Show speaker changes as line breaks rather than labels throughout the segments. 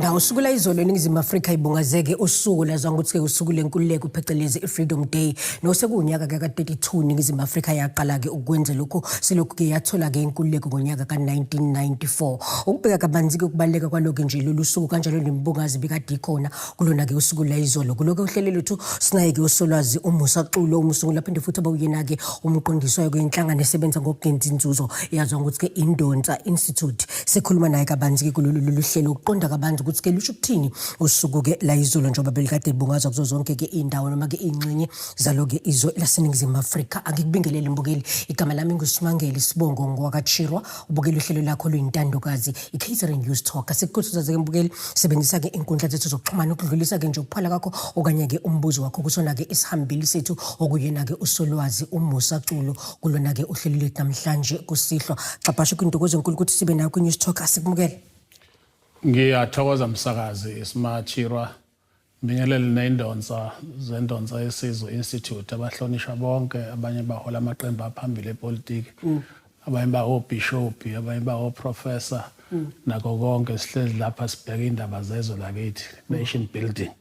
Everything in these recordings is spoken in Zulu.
Na usuku la izolo eNingizimu Afrika ibungazeke usuku lazwa ukuthi-ke usuku lenkululeko, phecelezi i-Freedom Day, nosekuwunyaka ke ka-32 iNingizimu Afrika yaqala-ke ukwenza lokhu, selokhu-ke yathola-ke inkululeko ngonyaka ka-1994. Ukubheka kabanzi-ke ukubaluleka kwalokhu nje lolu suku, kanjalo nemibungazi bikade ikhona kulona-ke usuku la izolo. Kulokhu uhlelo lwethu sinaye-ke uSolwazi uMusa Xulo, umsunguli aphinde futhi abawuyena-ke umqondisi wayo kuyinhlangano esebenza ngokungenzi inzuzo eyaziwa ngokuthi-ke Indonsa Institute. Sikhuluma naye kabanzi-ke kulolu lolu hlelo ukuqonda kabanzi ukuthi-ke lusho ukuthini usuku-ke la izolo, njengoba belikade libungazwa kuzo zonke-ke iy'ndawo noma-ke iy'ngxenye zalo-ke izwe laseNingizimu Afrika. Angikubingeleli mbukeli, igama lami nguSimangele, isibongo ngowakaChirwa. Ubukela uhlelo lakho luyintandokazi i-KZN News Talk. Asikukhuthaza-ke mbukeli, sebenzisa-ke inkundla zethu zokuxhumana ukudlulisa-ke nje ukuphala kwakho okanye-ke umbuzo wakho kusona-ke isihambeli sethu, okuyena-ke uSolwazi uMusa Xulu, kulona-ke uhlelo lethu namhlanje kusihlwa. Xabhashe, kwintokozo enkulu ukuthi sibe nayo kwi-News Talk, asikumukele.
Ngiyathokoza msakazi Ismachirwa. Ngibingelele ney'ndonsa zeNdonsa Yesizwe Institute, abahlonishwa bonke, abanye bahola amaqembu aphambili epolitiki, abanye bawobhishobhi, abanye bawoprofessor, nako konke. Sihlezi lapha sibheka iy'ndaba zezwe lakithi, nation building.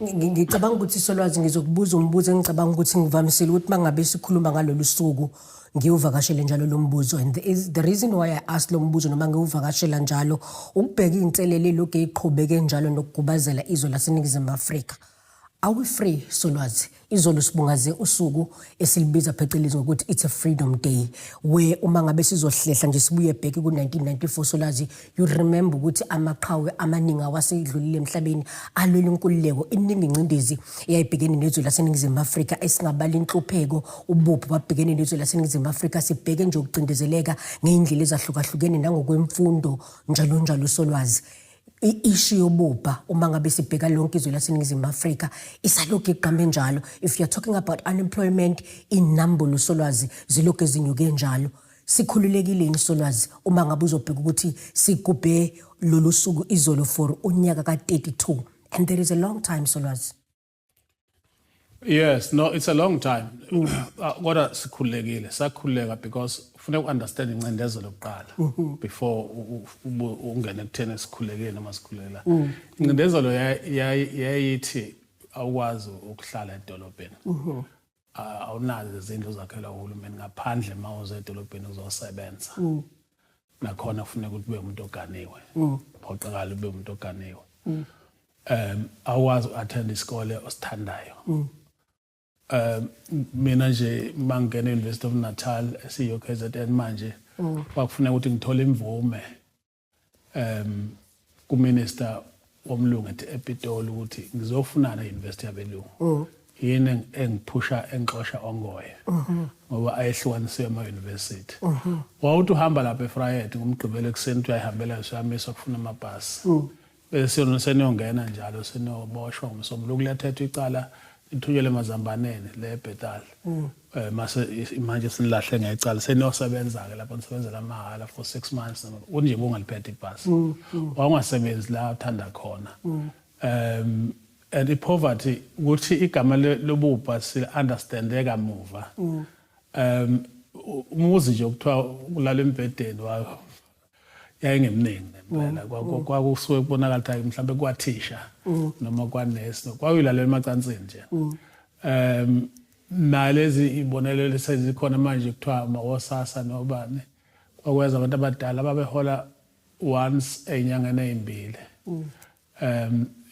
Ngicabanga ukuthi, Solwazi, ngizokubuza umbuzo engicabanga ukuthi ngivamisile ukuthi mangabe sikhuluma ngalolu suku ngiwuvakashele njalo lo mbuzo, and the reason why I ask lo mbuzo noma ngiwuvakashela njalo ukubheka iy'nselelo elokhu ey'qhubeke njalo nokugubazela izwe laseNingizimu Afrika. Are we free, Solwazi? Izolo sibungaze usuku esilibiza phecelezi ngokuthi it's a Freedom Day, where uma ngabe sizohlehla nje sibuye back ku-1994, Solwazi, you remember ukuthi amaqhawe amaningi awasedlulile emhlabeni alwela inkululeko. Iningi ingcindezi eyayibhekene nezwe laseNingizimu Afrika, esingabala inhlupheko, ubuphi babhekene nezwe laseNingizimu Afrika, sibheke nje ukucindezeleka ngey'ndlela ezahlukahlukene nangokwemfundo, njalo njalo. Solwazi, i-issue yobubha, uma ngabe sibheka lonke izwe laseNingizimu Afrika, isalokhu igqame njalo. If you're talking about unemployment, inombolo, Solwazi, zilokhu ezinyuke njalo. Sikhululekile yini, Solwazi, uma ngabe uzobheka ukuthi sigubhe lolu suku izolo for unyaka ka-32, and there is a long time, Solwazi?
Yes, no, it's a long time. Kodwa sikhululekile, sakhululeka because kufuneka u-understand incindezelo kuqala before ungene ekutheni sikhululekile noma sikhululekile. Incindezelo yayithi awukwazi ukuhlala edolobheni. Awunazo izindlu zakhelwa uhulumeni ngaphandle uma uze edolobheni uzosebenza. Nakhona kufuneka ukuthi ube umuntu oganiwe. Phoqakala ube umuntu oganiwe. Awukwazi uku-attend isikole osithandayo. Mina nje mangena e-University of Natal esiyo KZN manje, kwakufuneka ukuthi ngithole imvume kuminister womlungu ethi ePitoli ukuthi ngizofunana e-University yabelungu, yini engiphusha engixosha ongoye, ngoba ayehlukanisiwe ama-university. Wawuthi uhamba lapha eVryheid ngoMgqibelo ekuseni, uthi uyayihambela, usuyamiswa kufuna amabhasi, bese seniyongena njalo seniyoboshwa ngoMsombuluko, kuyathethwa icala, ithunyelwe emazambaneni le eBethal. Mase manje sinilahle ngecala, seniyosebenza-ke lapho, nisebenzela amahhala for 6 months noma kunje bungaliphethe ibhasi, wawungasebenzi la uthanda khona. And i-poverty, ukuthi igama lobubha si-understande kamuva. Umuzi nje okuthiwa ulala embhedeni wa yayingeminingi ngempela. Kwakusuke kubonakala ukuthi hayi, mhlawumbe kwathisha noma kwanesi, kwakuyilala emacansini nje. Nalezi ibonelelo sezikhona manje kuthiwa ama-oSASSA nobani, kwakwenza abantu abadala babehola once ey'nyangeni ey'mbili.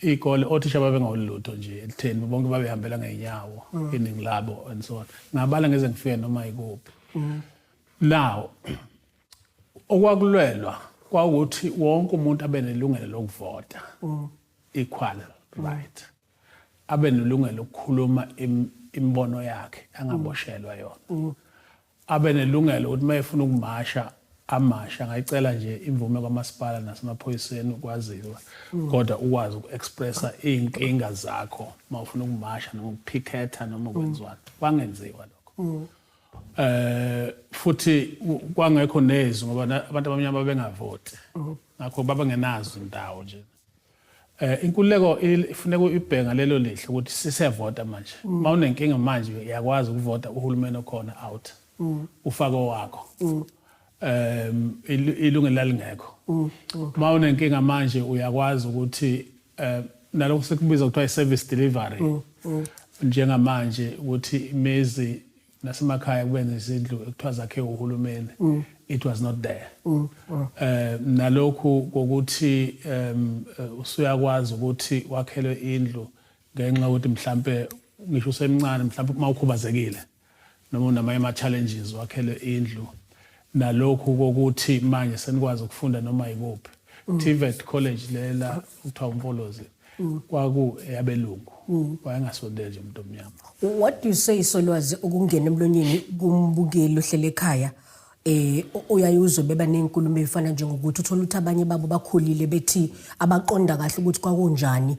Iy'kole, othisha babengaholi lutho nje ekutheni, bonke babehambela ngey'nyawo iningi labo and so on. Ngabala ngeze ngifike noma yikuphi. Now okwakulwelwa kwawukuthi wonke umuntu abe nelungelo lokuvota, equal right, abe nelungelo lokukhuluma imibono yakhe angaboshelwa yona, abe nelungelo ukuthi uma efuna ukumasha amasha, angayicela nje imvume kwamasipala nasemaphoyiseni ukwaziwa, kodwa ukwazi uku-expressa iy'nkinga zakho uma ufuna ukumasha noma ukuphikhetha noma ukwenziwani. Kwangenziwa lokho. Futhi kwangekho nezwi ngoba abantu abamnyama babengavoti, ngakho babengenazo indawo nje. Inkululeko ifuneka uyibheke ngalelo lihlo ukuthi sisevota manje. Uma unenkinga manje uyakwazi ukuvota uhulumeni okhona out, ufake owakho. Ilungelo lalingekho. Uma unenkinga manje uyakwazi ukuthi nalokho sekubiza kuthiwa i-service delivery njengamanje, ukuthi imizi nasemakhaya kube nezindlu ekuthiwa zakhe uhulumeni. It was not there. Nalokhu kokuthi usuyakwazi ukuthi wakhelwe indlu ngenxa yokuthi mhlambe ngisho usemncane, mhlambe uma ukhubazekile noma unamanye ama-challenges, wakhelwe indlu. Nalokhu kokuthi manje senikwazi ukufunda noma yikuphi. TVET college lela kuthiwa uMfolozi kwaku eyabelungu, wayengasondeli nje umuntu omnyama.
What do you say, Solwazi, ukungena emlonyeni kumbukeli ohlele ekhaya, uyayuzwe beba nenkulumo efana njengokuthi uthola ukuthi abanye babo bakhulile bethi abaqonda kahle ukuthi kwakunjani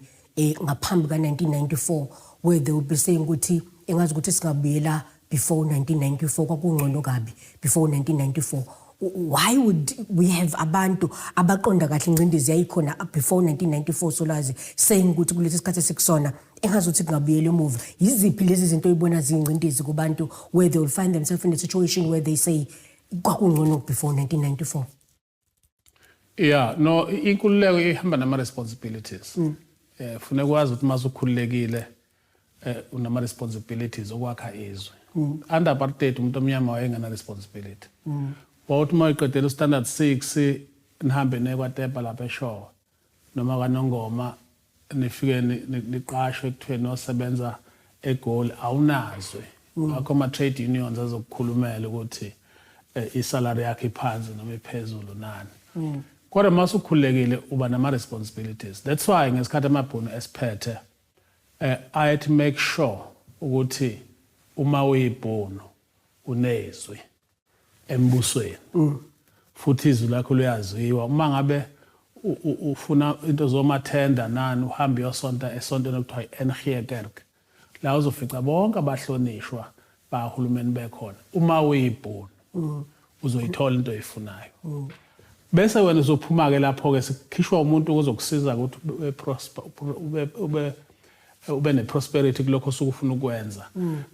ngaphambi ka-1994, where they would be saying ukuthi engazi ukuthi singabuyela before 1994, kwakungcono kabi before 1994? Why would we have abantu abaqonda kahle ingcindezi yayikhona before 1994, Solwazi, saying ukuthi kulesi sikhathi esikusona engazuthi kungabuyela emuva? Yiziphi lezi zinto oyibona ziyingcindezi kubantu where they will find themselves in a situation where they say kwakungcono before 1994?
Yeah, no, inkululeko ihamba nama responsibilities. Funeka wazi ukuthi mase ukhululekile unama responsibilities okwakha izwe. Under apartheid umuntu omnyama wayengena responsibility. Wawuthi uma uqedela standard 6 nihambe nekwaTepa lapha eShowe noma kaNongoma, nifike niqashwe kuthiwe nosebenza eGoli, awunazwe akho ama trade unions azokukhulumela ukuthi isalary yakhe iphansi noma iphezulu nani. Kodwa mase ukhululekile uba nama responsibilities. That's why ngesikhathi amabhunu esiphethe I had to make sure ukuthi uma uyibhunu unezwi embusweni futhi izwi lakho liyazwiwa. Uma ngabe ufuna into zomathenda nani, uhambe uyosonta esontweni okuthiwa i-NG Kerk, la uzofica bonke abahlonishwa bahulumeni bekhona. Uma uyibhunu uzoyithola into oyifunayo, bese wena uzophuma ke lapho ke sikhishwa umuntu ozokusiza ukuthi ube prosper, ube ne-prosperity kulokho osuke ufuna ukwenza.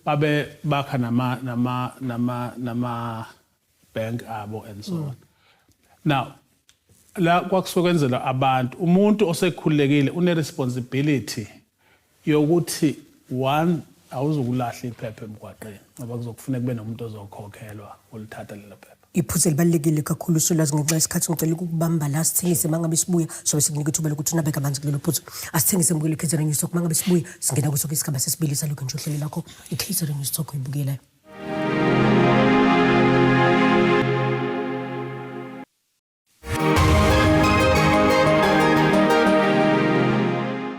Babe bakha nama bank abo and so on. Now la kwakusuke kwenzela abantu, umuntu osekhululekile une responsibility yokuthi one, awuzukulahla iphepha emgwaqeni ngoba kuzokufuneka kube nomuntu ozokhokhelwa olithatha lelo phepha.
Iphuzu elibalulekile kakhulu, Solwazi. Ngenxa yesikhathi ngicela ukukubamba la, sithengise. Uma ngabe sibuya sobe sikunika ithuba lokuthi unabe kabanzi kulelo phuzu. Asithengise, mbukeli KZN News Talk. Uma ngabe sibuya singena kuso isigaba sesibili salokhu nje uhlelo lakho i-KZN News Talk oyibukelayo.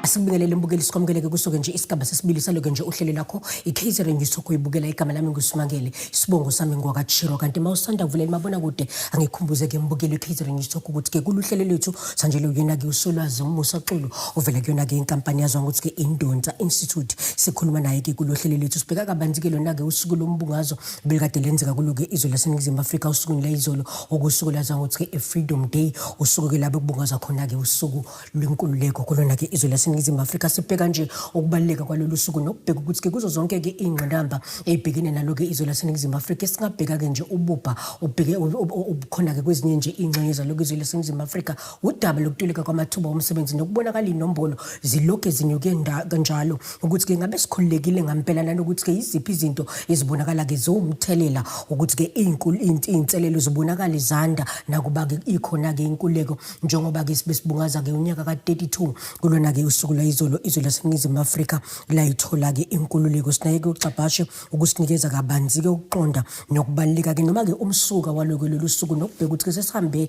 Asikubingelele, mbukeli, sikwamukeleke kusuke nje isigaba sesibili saloke nje uhlelo lakho i-KZN News Talk oyibukela. Igama lami nguSimangele, isibongo sami ngwakaChiro. Kanti uma usanda kuvulela imabonakude, angikhumbuze-ke, mbukeli we-KZN News Talk, ukuthi-ke kuluhlelo lethu sanjalo kuyona-ke uSolwazi uMusa Xulu ovela kuyona-ke inkampani yazwa ngokuthi-ke Indonsa Institute. Sikhuluma naye-ke kulohlelo lethu, sibheka kabanzi-ke lona-ke usuku lombungazo belikade lenzeka kulo-ke izwe laseNingizimu Afrika usukwini layizolo, okusuku lazwa ngokuthi-ke i-Freedom Day, usuku-ke lapho kubungazwa khona-ke usuku lwenkululeko kulona-ke izwe laseNingizimu Afrika. Sibheka nje ukubaluleka kwalolu suku nokubheka ukuthi-ke kuzo zonke-ke iy'ngqinamba ey'bhekene nalo-ke izwe laseNingizimu Afrika, esingabheka-ke nje ububha ubheke obukhona-ke kwezinye nje iy'ngxenye zalokhu izwe laseNingizimu Afrika, udaba lokutuleka kwamathuba omsebenzi nokubonakala iy'nombolo zilokhu zinyuke kanjalo, ukuthi-ke ngabe sikhululekile ngampela, nanokuthi-ke yiziphi izinto ezibonakala-ke ziwumthelela ukuthi-ke iy'nselelo zibonakale zanda nakuba-ke ikhona-ke inkululeko. Njengoba-ke sibe sibungaza-ke unyaka ka-32 kulona-ke usuku lwayizolo izwe laseNingizimu Afrika layithola-ke inkululeko, sinaye-ke uXabhashe ukusinikeza kabanzi-ke ukuqonda nokubaluleka-ke noma-ke umsuka waloko lolu suku nokubheka ukuthi-ke sesihambe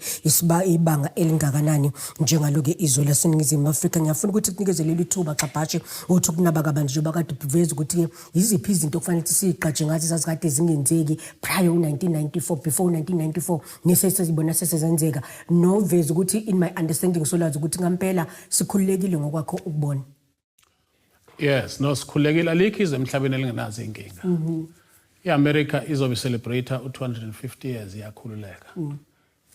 ibanga elingakanani njengalo-ke izwe laseNingizimu Afrika. Ngiyafuna ukuthi kunikeze leli thuba, Xabhashe, ukuthi ukunaba kabanzi njengoba kade uveza ukuthi-ke yiziphi izinto okufanele ukuthi siyigqaje ngathi zazikade zingenzeki prior u-1994, before u-1994, nesesizibona sesezenzeka, noveza ukuthi in my understanding, Solwazi, ukuthi ngampela sikhululekile ngokwakho ukubona.
Yes, no, sikhululekile. Alikho izwe emhlabeni elingenazo inkinga. I-America izobe celebrate u-250 years iyakhululeka.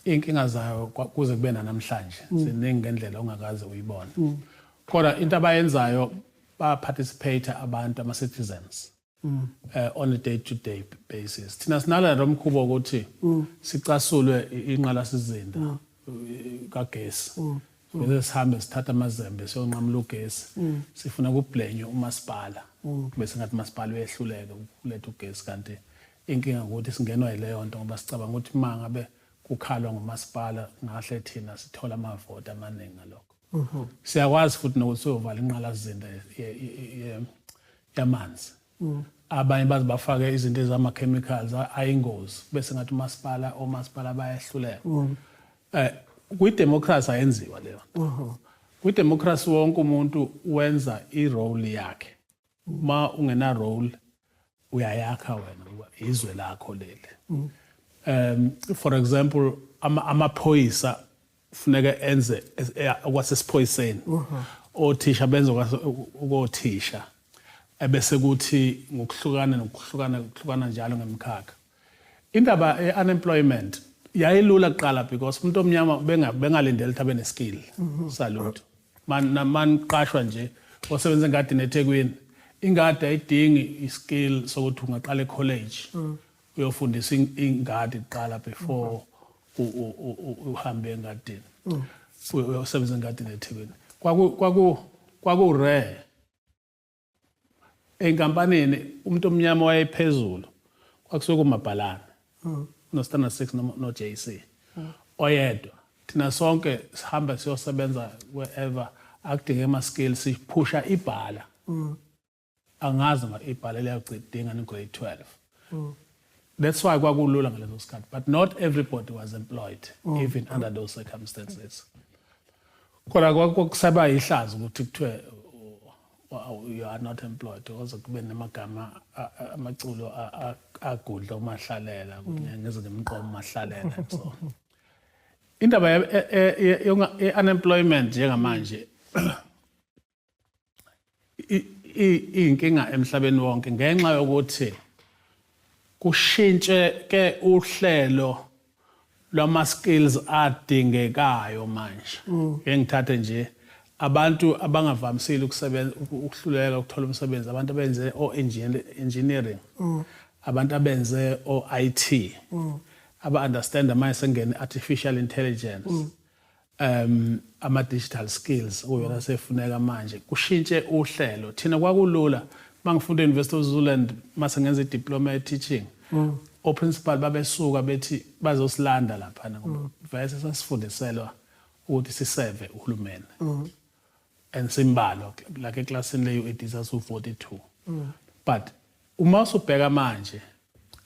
Iy'nkinga zayo kuze kube namhlanje ziningi ngendlela ongakaze uyibone. Kodwa into abayenzayo, ba-participate abantu, ama-citizens. on a day to day basis. Thina sinala lo mkhuba ukuthi sicasulwe inqalasizinda kagesi, bese sihambe sithatha amazembe siyonqamula ugesi, sifuna kublenywe umasipala, bese ngathi umasipala uyehluleka ukuletha ugesi, kanti inkinga ukuthi singenwa yileyo nto ngoba sicabanga ukuthi uma ngabe kukhalwa ngumasipala ngahle thina sithola amavoti amaningi ngalokho. Siyakwazi futhi nokuthi siyovala inqalasizinda yamanzi. Abanye baze bafake izinto ezama-chemicals ayingozi, bese ngathi umasipala, omasipala bayahluleka. Kwi-democracy ayenziwa leyo nto. Kwi-democracy wonke umuntu wenza i-role yakhe. Uma ungena role, uyayakha wena ngoba izwe lakho leli. For example, amaphoyisa kufuneka enze okwasesiphoyiseni, othisha benze okothisha, ebese kuthi ngokuhlukana nokuhlukana, kuhlukana njalo ngemikhakha. Indaba ye-unemployment yayilula kuqala because umuntu omnyama bengalindele ukuthi abe ne-skill salutho. Man maniqashwa nje osebenza engadini eThekwini, ingadi ayidingi i-skill sokuthi ungaqala e-college uyofundisa ingadi kuqala before uhambe engadini uyosebenza engadini eThekwini. Kwaku rare enkampanini umuntu omnyama wayephezulu, kwakusuke kumabhalane no standard 6 no JC oyedwa. Thina sonke sihamba siyosebenza wherever akudinge ama skills, siphusha ibhala. Angazi ma ibhala liyagcina ni grade 12. That's why kwakulula ngaleso sikhathi, but not everybody was employed even under those circumstances. Kodwa kwakusaba ihlazo ukuthi kuthiwe you are not employed, kuze kube namagama, amaculo agudla umahlalela, ukuthi ngize ngimqome umahlalela and so on. Indaba ye-unemployment njengamanje iyinkinga emhlabeni wonke ngenxa yokuthi kushintshe ke uhlelo lwama skills adingekayo manje. Ke ngithathe nje abantu abangavamisile ukusebenza, ukuhluleka ukuthola umsebenzi, abantu abenze o engineering, abantu abenze o IT, aba understand manje sengene artificial intelligence, ama digital skills kuyona sefuneka manje. Kushintshe uhlelo. Thina kwakulula mangifunda e-University of Zululand, mase ngenza i-diploma e-teaching, o-principal babesuka bethi bazosilanda lapha ngoba vese sasifundiselwa ukuthi siseve uhulumeni and simbalwa like eklasini le-UAD sasu 42. But uma usubheka manje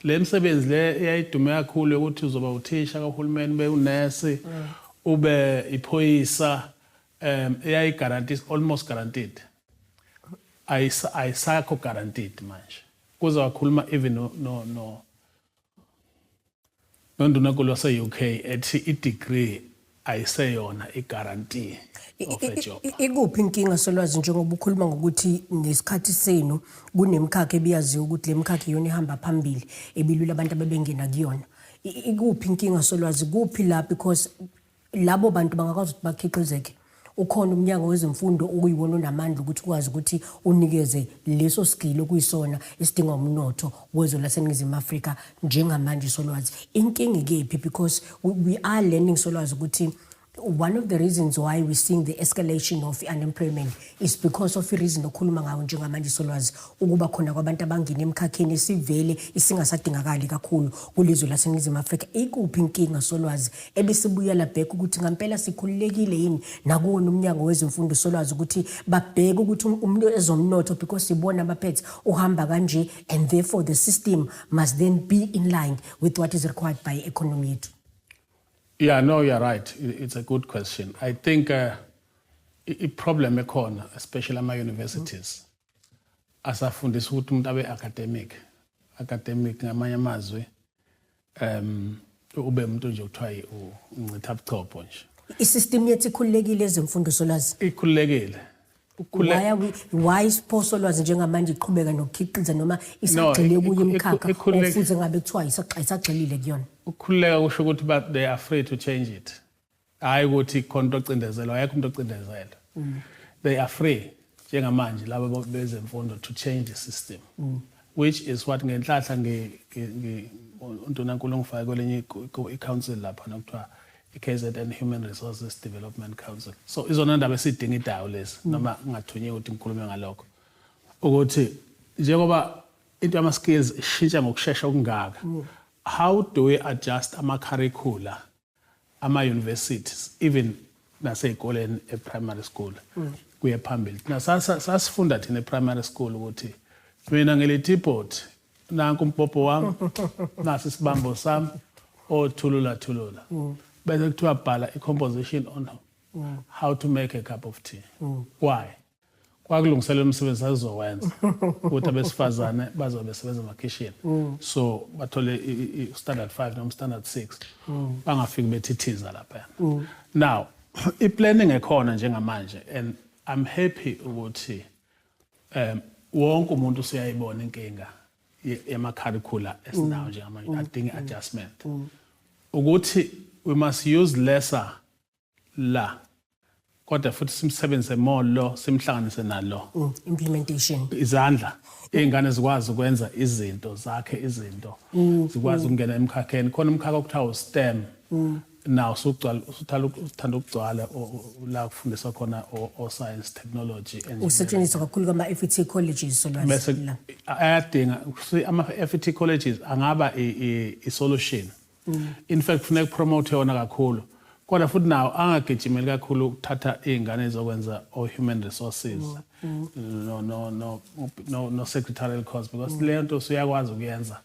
le misebenzi le eyayidume kakhulu ukuthi uzoba uthisha kahulumeni, ube unesi, ube iphoyisa, eyayi-guaranteed, almost guaranteed, ayisakho guaranteed manje. Kuze wakhuluma even no nondunankulu wase-UK ethi i-degree ayiseyona i-guarantee of a job.
Ikuphi inkinga, solwazi, njengoba ukhuluma ngokuthi ngesikhathi senu kunemikhakha ebiyaziwa ukuthi le mikhakha iyona ihamba phambili, ebilula abantu abebengena kuyona? Ikuphi inkinga, solwazi? Kuphi la? Because labo bantu bangakwazi ukuthi bakhiqizeke, ukhona umnyango wezemfundo okuyiwona onamandla ukuthi ukwazi ukuthi unikeze leso skill okuyisona esidingwa umnotho wezwe laseNingizimu Afrika njengamanje. Solwazi, inkinga ikephi? Because we are learning, solwazi, ukuthi one of the reasons why we're seeing the escalation of unemployment is because of i-reason okhuluma ngayo njengamanje, solwazi, ukuba khona kwabantu abangena emkhakheni esivele isingasadingakali kakhulu kulizwe laseNingizimu Afrika. Ikuphi inkinga, solwazi, ebesibuyela back ukuthi ngampela sikhululekile yini nakuwona umnyango wezemfundo, solwazi, ukuthi babheke ukuthi umuntu ezomnotho, because sibona abaphethe uhamba kanje and therefore the system must then be in line with what is required by economy yethu?
Yeah, no, you're right. It's a good question. I think i-problem ekhona, especially ama-universities, asafundisa ukuthi umuntu abe academic. Academic ngamanye amazwi, ube umuntu nje kuthiwa uncitha buchopho nje.
I-system yethu ikhululekile ezemfundo, solwazi?
Ikhululekile.
Why isipho, solwazi, njengamanje iqhubeka nokukhiqiza noma isagxile kuyo imikhakha ofuze ngabe kuthiwa ayisagxilile kuyona?
Ukukhululeka kusho ukuthi but they are free to change it. Hayi ukuthi khona into ocindezelwa, ayekho umuntu ocindezelwa. They are free njengamanje laba bezemfundo to change the system. Which is what ngenhlahla undunankulu ngifake kwelinye i-council lapha nokuthiwa i-KZN Human Resources Development Council. So izona ndaba esidinga idawo lezi, noma ngingathunyiwe ukuthi ngikhulume ngalokho, ukuthi njengoba into yama skills ishintsha ngokushesha okungaka, how do we adjust ama curricula ama universities, even nasey'koleni e-primary school kuye phambili? Thina sasifunda thina e-primary school ukuthi mina ngile-teapot, nanku umbhobho wami, nasi isibambo sami, othulula thulula, bese kuthiwa bhala i-composition on how to make a cup of tea. Why? Kwakulungiselela umsebenzi azowenza ukuthi abesifazane bazobe besebenza emakhishini, so bathole i-standard 5 noma standard 6, bangafiki bethithiza lapha. Now i-planning ekhona njengamanje, and I'm happy ukuthi wonke umuntu usuyayibona inkinga yama-curricula esinawo njengamanje adinga adjustment, ukuthi we must use lesser la, kodwa futhi simsebenzise more lo, simhlanganise nalo.
Implementation.
Izandla, iy'ngane zikwazi ukwenza izinto zakhe, izinto zikwazi ukungena emkhakheni. Khona umkhakha okuthiwa u-STEM now usugcwala, uthanda ukugcwala la kufundiswa khona o-science, technology, engineering.
Usetshenziswa kakhulu kama-FET colleges, solwazi.
Bese
la.
Ayadinga ama-FET colleges angaba i-solution. In fact kufuneka promote yona kakhulu, kodwa futhi nawo angagijimeli kakhulu ukuthatha iy'ngane ezokwenza o-human resources, no secretarial course, because leyo nto usuyakwazi ukuyenza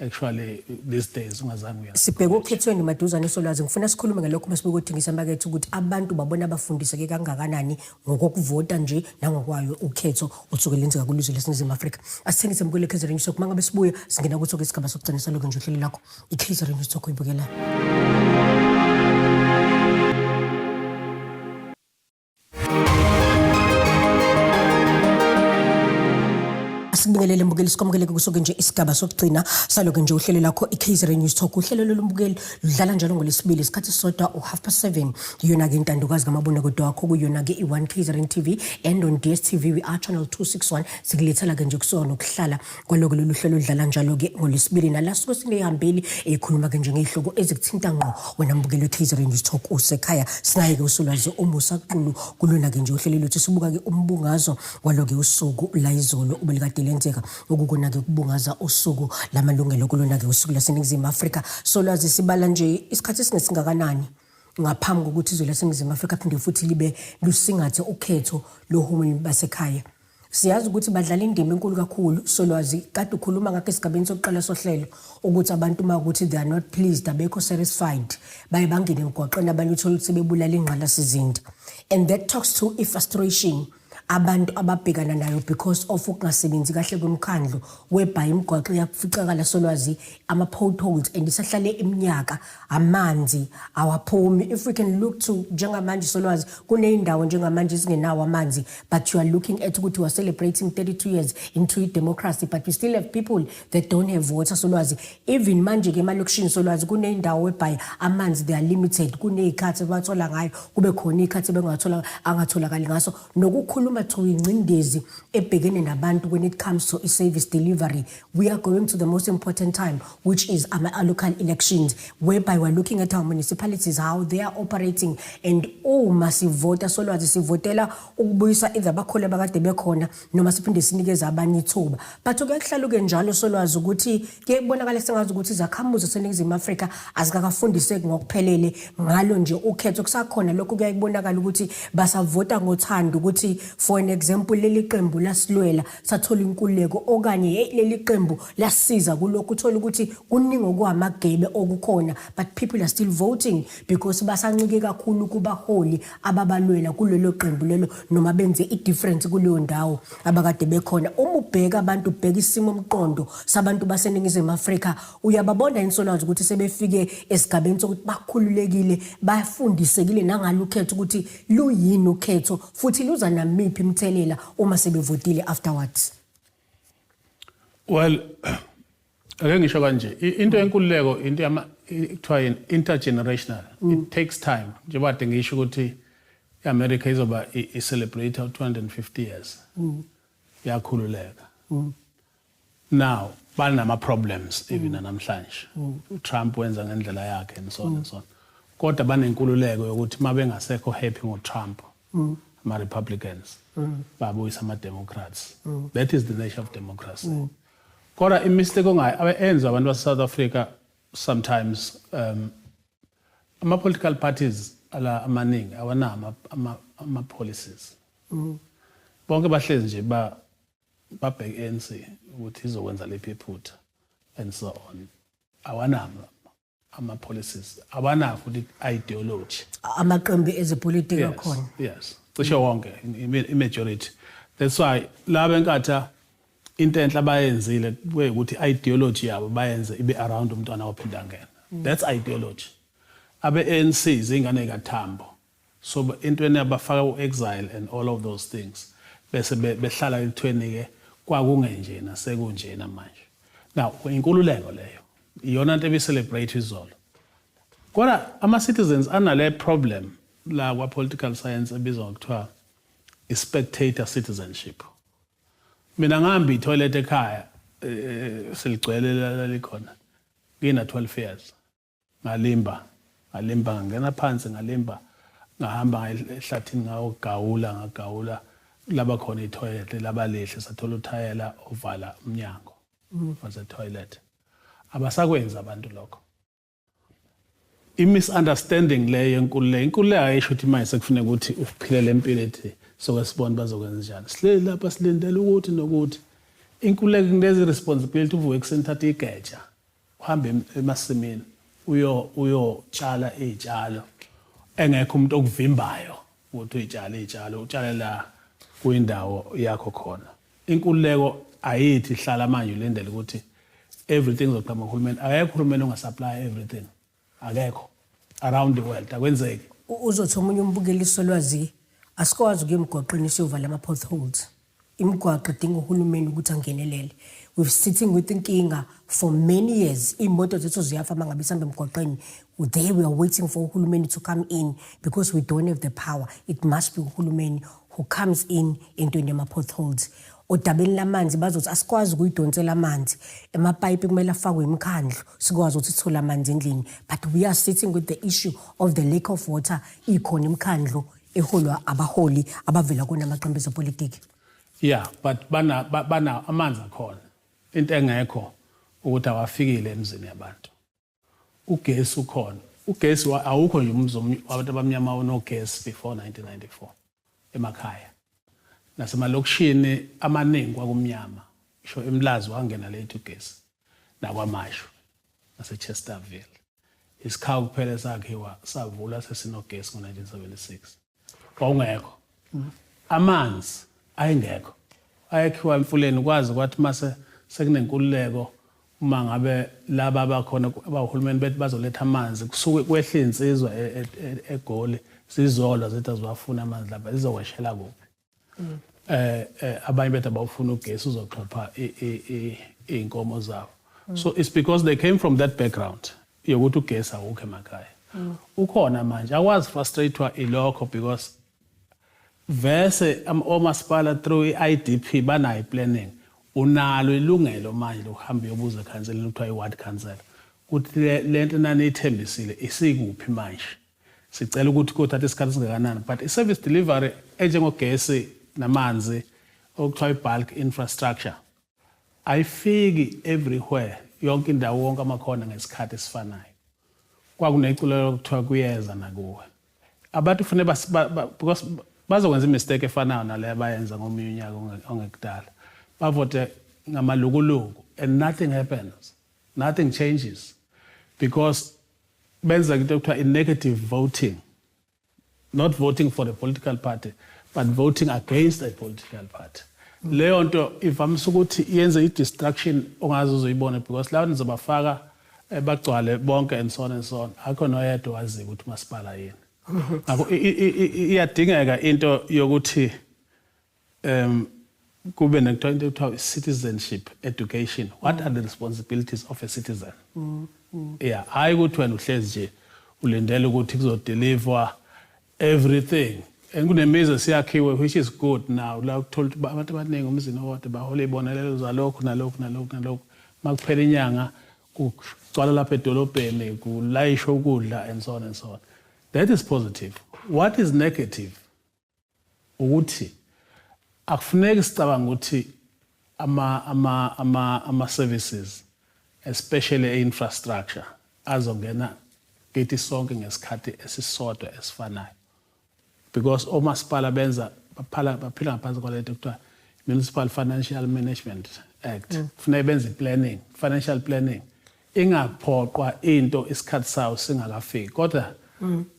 actually these days ungazange uyenze.
Sibheke okhethweni maduzane, solwazi. Ngifuna sikhulume ngalokho uma sibuke ukuthengisa emakethe, ukuthi abantu babona bafundiseke kangakanani ngokokuvota nje nangokwayo ukhetho osuke lenzeka kulizwe laseNingizimu Afrika. Asithengise mbukelo KZN News Talk. Uma ngabe sibuya, singena kuso-ke isigaba sokugcina salokhu nje uhlelo lakho i-KZN News Talk oyibukelayo. Asikubingelele mbukeli, sikwamukele kusuke nje isigaba sokugcina salokhu nje uhlelo lakho i-KZN News Talk. Uhlelo lolumbukeli ludlala njalo ngolwesibili isikhathi sisodwa u-7:30. Iyona-ke intandokazi kamabonakude wakho, kuyona-ke i-1 KZN TV and on DStv we are channel 261. Sikulethela-ke nje kusuka nokuhlala kwaloko lolu hlelo ludlala njalo-ke ngolwesibili, nala suke sineyihambeli eyikhuluma-ke nje ngey'hloko ezikuthinta ngqo wena mbukeli we-KZN News Talk usekhaya. Sinaye-ke usolwazi uMusa Xulu kulona-ke nje uhlelo lwethu. Sibuka-ke umbungazo walo-ke usuku layizolo obelikade lenzeka, okukona-ke ukubungaza usuku lamalungelo kulona-ke usuku laseNingizimu Afrika. Solwazi, sibala nje isikhathi esingesingakanani ngaphambi kokuthi izwe laseNingizimu Afrika phinde futhi libe lusingathe ukhetho lohulumeni basekhaya? Siyazi ukuthi badlala indima enkulu kakhulu, solwazi. Kade ukhuluma ngakho esigabeni sokuqala sohlelo ukuthi abantu uma ukuthi they are not pleased, abekho satisfied, baye bangene emgwaqeni, abanye uthole ukuthi sebebulala ingqalasizinda, and that talks to i-frustration abantu ababhekana nayo because of ukungasebenzi kahle kwemikhandlu, whereby imigwaqo iyaficakala, solwazi, ama-potholes, and isahlale iminyaka, amanzi awaphumi. If we can look to njengamanje, solwazi, kuney'ndawo njengamanje ezingenawo amanzi, but you are looking at ukuthi we are celebrating 32 years into democracy, but we still have people that don't have water, solwazi. Even manje-ke emalokishini, solwazi, kuney'ndawo whereby amanzi they are limited, kuney'khathi abathola ngayo, kube khona iy'khathi bengathola angatholakali ngaso. Nokukhuluma to ingcindezi ebhekene nabantu when it comes to i-service delivery, we are going to the most important time, which is our local elections, whereby we're looking at our municipalities, how they are operating, and uma sivota, solwazi, sivotela ukubuyisa either abakholi abakade bekhona noma siphinde sinikeze abanye ithuba. But kuyakuhlaluke njalo, solwazi, ukuthi kuye kubonakala sengazi ukuthi izakhamuzi zaseNingizimu Afrika azikakafundiseki ngokuphelele ngalo nje ukhetho. Kusakhona lokho kuyaye kubonakala ukuthi basavota ngothando, ukuthi for an example, leli qembu lasilwela sathola inkululeko, okanye hey, leli qembu lasiza kulokhu. Uthola ukuthi kuningi okuhamagebe okukhona, but people are still voting because basancike kakhulu kubaholi ababalwela kulelo qembu lelo noma benze i-difference kuleyo ndawo abakade bekhona. Uma ubheka abantu, ubheka isimo mqondo sabantu baseNingizimu Afrika, uyababona yini, solwazi, ukuthi sebefike esigabeni sokuthi bakhululekile, bafundisekile nangalo ukhetho, ukuthi luyini ukhetho futhi luza namiphi imithelela uma sebevotile afterwards?
Well, ake ngisho kanje, into yenkululeko into yama kuthiwa yini, intergenerational. It takes time. Njengoba kade ngisho ukuthi i-America izoba i-celebrate 250 years yakhululeka. Now banama problems even namhlanje. uTrump wenza ngendlela yakhe and so on and so on, kodwa banenkululeko yokuthi mabengasekho happy ngoTrump, ama Republicans babuyisa ama Democrats. That is the nature of democracy. Kodwa i-mistake ongayi enza abantu base South Africa sometimes, ama political parties ala amaningi awanawo ama policies. Bonke bahlezi nje ba babheke ANC ukuthi izokwenza lephi iphutha and so on. Awanawo ama policies, abanawo futhi ideology.
Amaqembu ezepolitiki akhona.
Yes, cishe wonke, i-majority. That's why laba eNkatha into enhle abayenzile kuyikuthi ideology yabo bayenze ibe around umntwana wophindangena. That's ideology. Abe ANC izingane kaThambo, so entweni abafaka u-exile and all of those things, bese behlala ekuthweni ke kwakungenjena, sekunjena manje. Now inkululeko leyo iyona nto ebi-celebrate izolo, kodwa ama-citizens anale problem la kwa-political science ebizwa ngokuthiwa i-spectator citizenship. Mina ngihamba i-toilet ekhaya, seligcwele likhona, ngina 12 years, ngalimba, ngalimba, ngangena phansi, ngalimba, ngahamba ehlathini, ngayogawula, ngagawula laba khona i-toilet labalihle, sathola uthayela ovala umnyango wase-toilet. Abasakwenzi abantu lokho. I-misunderstanding leyo yenkululeko. Inkululeko ayisho ukuthi manje sekufuneka ukuthi uphile le mpilo ethi soke sibone bazokwenza njani, sihleli lapha silindele ukuthi nokuthi. Inkululeko kulezi responsibility: uvuke ekuseni, thatha igeja, uhambe emasimini, uyo uyotshala izitshalo engekho umuntu okuvimbayo ukuthi uyitshale izitshalo, utshale la kuyindawo yakho khona. Inkululeko ayithi hlala manje ulindele ukuthi everything izoqhamuka uhulumeni. Akekho uhulumeni onga-supply everything, akekho around the world, akwenzeki.
Uzothi omunye umbukeli, solwazi, asikwazi ukuya emgwaqeni siyovala ama-potholes. Imigwaqo idinga uhulumeni ukuthi angenelele. We've sitting with inkinga for many years. Iy'moto zethu ziyafa uma ngabe sihamba emgwaqeni. There we are waiting for uhulumeni to come in because we don't have the power. It must be uhulumeni who comes in entweni yama-potholes. Odabeni lamanzi bazothi asikwazi ukuyidonsela amanzi, emapayipi kumele afakwe imikhandlu sikwazi ukuthi sithole amanzi endlini, but we are sitting with the issue of the lack of water, ikhona imikhandlu eholwa abaholi abavela kona amaqembu ezepolitiki.
Yeah, but bana amanzi akhona. Into engekho ukuthi awafikile emzini yabantu. Ugesi ukhona. Ugesi awukho nje umuzi wabantu abamnyama onogesi before 1994 emakhaya. Nasemalokishini amaningi kwakumnyama. Isho eMlazi wangena late ugesi. NakwaMashu naseChesterville. Isikhawu kuphela sakhiwa savula sesinogesi ngo-1976. Wawungekho. Amanzi ayengekho, ayekhiwa emfuleni. Kwazi kwathi mase sekunenkululeko, uma ngabe laba abakhona abahulumeni bethi bazoletha amanzi, kusuke kwehla insizwa eGoli zizolwa, zithi aziwafuna amanzi lapha, zizokweshela kuphi? Abanye bethi abawufuna ugesi, uzoxhopha iy'nkomo zabo. So it's because they came from that background yokuthi ugesi awukho emakhaya. Ukhona manje, akwazi frustratewa ilokho because vese omasipala through i-IDP banayo planning. Unalo ilungelo manje lokuhamba uyobuza ekhanseleni, kuthiwa i-ward councillor, ukuthi le nto naniyithembisile isikuphi manje, sicela ukuthi kothatha isikhathi esingakanani. But i-service delivery enjengogesi namanzi, okuthiwa i-bulk infrastructure, ayifiki everywhere, yonke indawo, wonke amakhona ngesikhathi esifanayo. Kwakuneculo lokuthiwa kuyeza nakuwe. Abantu kufanele because bazokwenza i-mistake efanayo nale abayenza ngomunye unyaka ongekudala, bavote ngamalukuluku and nothing happens, nothing changes, because benza into ekuthiwa i-negative voting, not voting for a political party but voting against a political party. Leyo nto ivamise ukuthi yenze i-destruction ongaze uzoyibona, because laba nizobafaka, bagcwale bonke and so on and so on, akho noyedwa waziyo ukuthi umasipala yini. Ngakho iyadingeka into yokuthi kube nekuthiwa into ekuthiwa citizenship education. What are the responsibilities of a citizen? Yeah, hayi ukuthi wena uhlezi nje ulindele ukuthi kuzodeliver everything. And kunemizi esiyakhiwe, which is good now, la kuthola ukuthi abantu abaningi umzini owodwa bahola iy'bonelelo zalokhu nalokhu nalokhu nalokhu. Uma kuphela inyanga kugcwala lapha edolobheni, kulayishwe ukudla and so on and so on. That is positive. What is negative ukuthi akufuneki sicabanga ukuthi ama services, especially infrastructure, azongena kithi sonke ngesikhathi esisodwa esifanayo, because omasipala benza baphala baphila ngaphansi kwalento kuthiwa Municipal Financial Management Act. Kufuneka benze planning, financial planning, ingaphoqwa into isikhathi sawo singakafiki, kodwa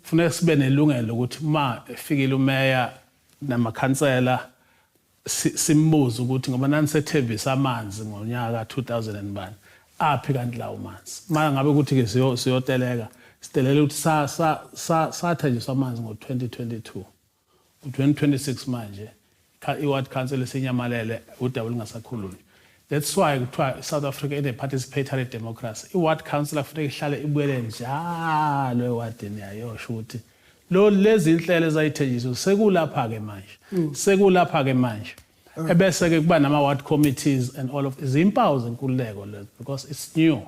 kufuneka sibe nelungelo ukuthi uma efikile umeya namakhansela simbuze ukuthi ngoba nanisethembisa amanzi ngonyaka 2000 and bani, aphi kanti lawo manzi? Uma ngabe ukuthi ke siyoteleka, sitelele ukuthi sa sa sa sathenjiswa amanzi ngo-2022, u-2026 manje, i-ward council esinyamalele, udaba olungasakhulunywa. That's why kuthiwa South Africa ine-participatory democracy. I-ward council kufuneka ihlale ibuyele njalo ewadini yayo, yosho ukuthi lo lezi inhlelo ezayithenjiswa sekulapha-ke manje, sekulapha-ke manje, ebese-ke kuba nama-ward committees and all of izimpawu zenkululeko lezo, because it's new.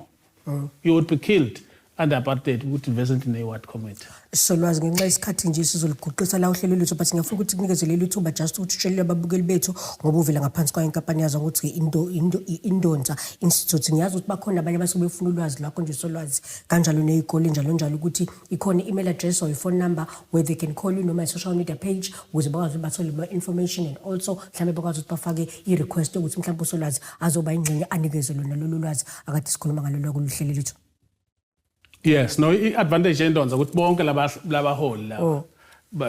You would be killed under apartheid ukuthi vese ne-ward committee.
Solwazi, ngenxa yesikhathi nje sizoliguqisa la uhlelo lwethu, but ngiyafuna ukuthi kunikeze leli thuba just ukuthi utshele ababukeli bethu, ngoba uvela ngaphansi kwayo inkampani yazo ukuthi Indonsa Institute. Ngiyazi ukuthi bakhona abanye abasuke befuna ulwazi lwakho nje, solwazi, kanjalo ney'kole njalo njalo, ukuthi ikhona i-email address or i-phone number where they can call you, noma i-social media page, ukuze bakwazi ukuthi bathole more information and also mhlawumbe bakwazi ukuthi bafake i-request yokuthi mhlawumbe usolwazi azoba ingxenye, anikeze lona lolu lwazi akade sikhuluma ngalo kulolu hlelo lethu.
Yes, no, i-advantage yeNdonsa ukuthi bonke labaholi laba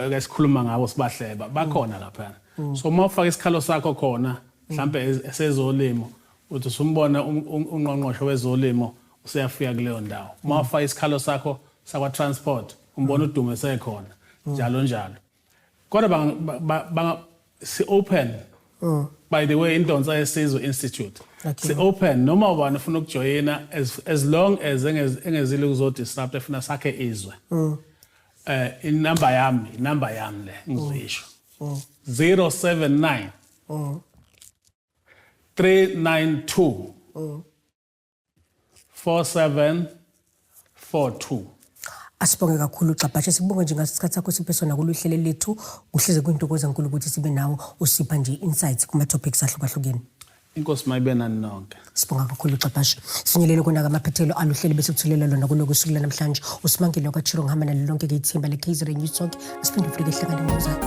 ke sikhuluma ngabo, sibahleba, bakhona lapha. So uma ufaka isikhalo sakho khona mhlambe esezolimo, uthi usumbona ungqongqoshe wezolimo useyafika kuleyo ndawo. Uma ufaka isikhalo sakho sakwa transport, umbona udume sekhona, njalo njalo. Kodwa si open, by the way, Indonsa Yesizwe Institute. Si open, noma ubani ufuna ukujoyina, as long as engezile ukuzodisrupt, efuna sakhe izwe. Inamba yami le ngizoyisho, 079 392 4742.
Asibonge kakhulu, Gxabhashe. Sibonge nje ngasikhathi sakho siphe sona kulolu hlelo lethu. Kuhleze kuyintokozo enkulu ukuthi sibe nawo, usipha nje insights kuma-topics ahlukahlukene.
Inkosi mayibe nani nonke.
Sibonga kakhulu, Gxabhashe. Sinyelele kona-ke amaphethelo aluhlelo besikuthulela lona kuloku suku lanamhlanje. Usimangile kwaChiro, ngihamba nalo lonke-ke ithimba le-KZN News Talk. Asiphinde futhi-ke hlangane ngozayo.